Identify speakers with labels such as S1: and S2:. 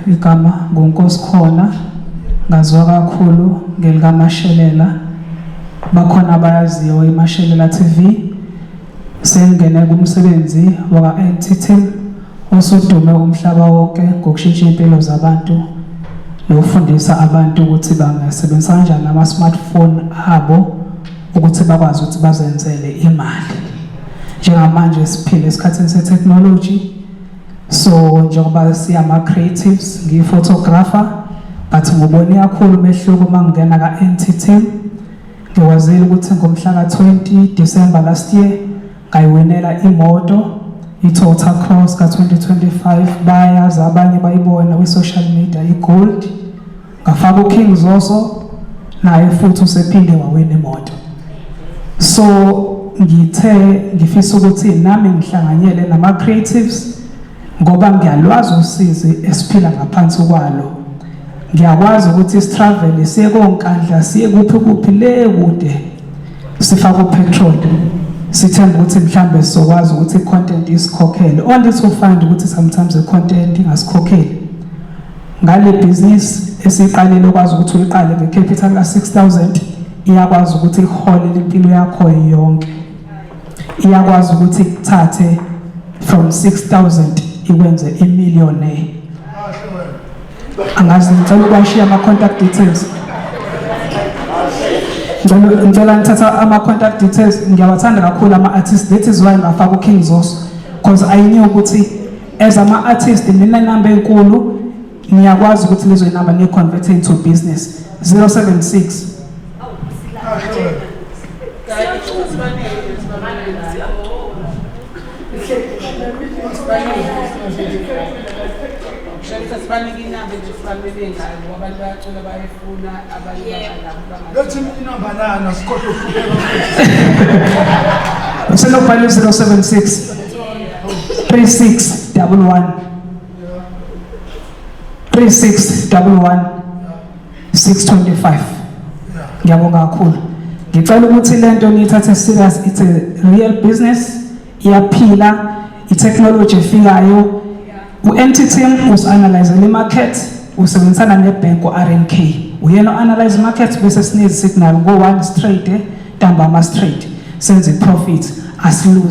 S1: Igama nguNkosikhona, ngaziwa kakhulu ngelikaMashelela. Bakhona abayaziyo iMashelela TV. Sengingene kumsebenzi waka-NT Team osudume umhlaba wonke ngokushintsha iy'mpilo zabantu nokufundisa abantu ukuthi bangasebenzisa kanjani ama-smartphone abo ukuthi bakwazi ukuthi bazenzele imali. Njengamanje siphila esikhathini se-technology. So njengoba siyama-creatives, ngiyi-photographer, but ngubone kakhulu umehluko uma ngingena ka-NT Team. Ngikwazile ukuthi ngomhla ka-20 December last year ngayiwinela imoto, i-Toyota Cross ka-2025. Bayazi abanye, bayibona kwi-social media, i-gold. Ngafaka uKing Zoso, naye futhi usephinde wawina imoto. So ngithe ngifisa ukuthi nami ngihlanganyele nama-creatives ngoba ngiyalwazi usizi esiphila ngaphansi kwalo. Ngiyakwazi ukuthi sitravel siye koNkandla, siye kuphi kuphi le kude, sifake upetrol, sithemba ukuthi mhlambe sizokwazi ukuthi i-content isikhokhele, only to find ukuthi sometimes i-content ingasikhokheli. Ngale business esiqalile, ukwazi ukuthi uyiqale ngecapital ka-6000, iyakwazi ukuthi iholele impilo yakho yonke. Iyakwazi ukuthi ikuthathe from 6000 ikwenze imillionaire. Angazi, ngicela ukwashiya ama-contact details. Ngicela ngithatha ama-contact details. Ngiyawathanda kakhulu ama-artist, that is why ngafaka uKing Zoso, because I knew ukuthi as ama-artist ninenamba enkulu, niyakwazi ukuthi lezo inamba niyi-convert into business. 076
S2: Shemsa, sibanike inamba nje, sibaluleke ngayo ngoba abantu bayacula, bayifuna abanye bangalabo.
S3: Lethi inamba lana, sikhohlwe ukuhlupheka.
S1: Usenokubhala 076 36 11 36 11 625. Ngiyabonga kakhulu. Ngicela ukuthi lento niyithathe serious. It's a real business, iyaphila, i-technology efikayo. U-NT Team usi-analyze le market, usebenzisana nebhenki u-RNK. Uyena o-analyze market, bese sinezi signal ngo-1 straight, ntambama straight senze i-profit, asiluze.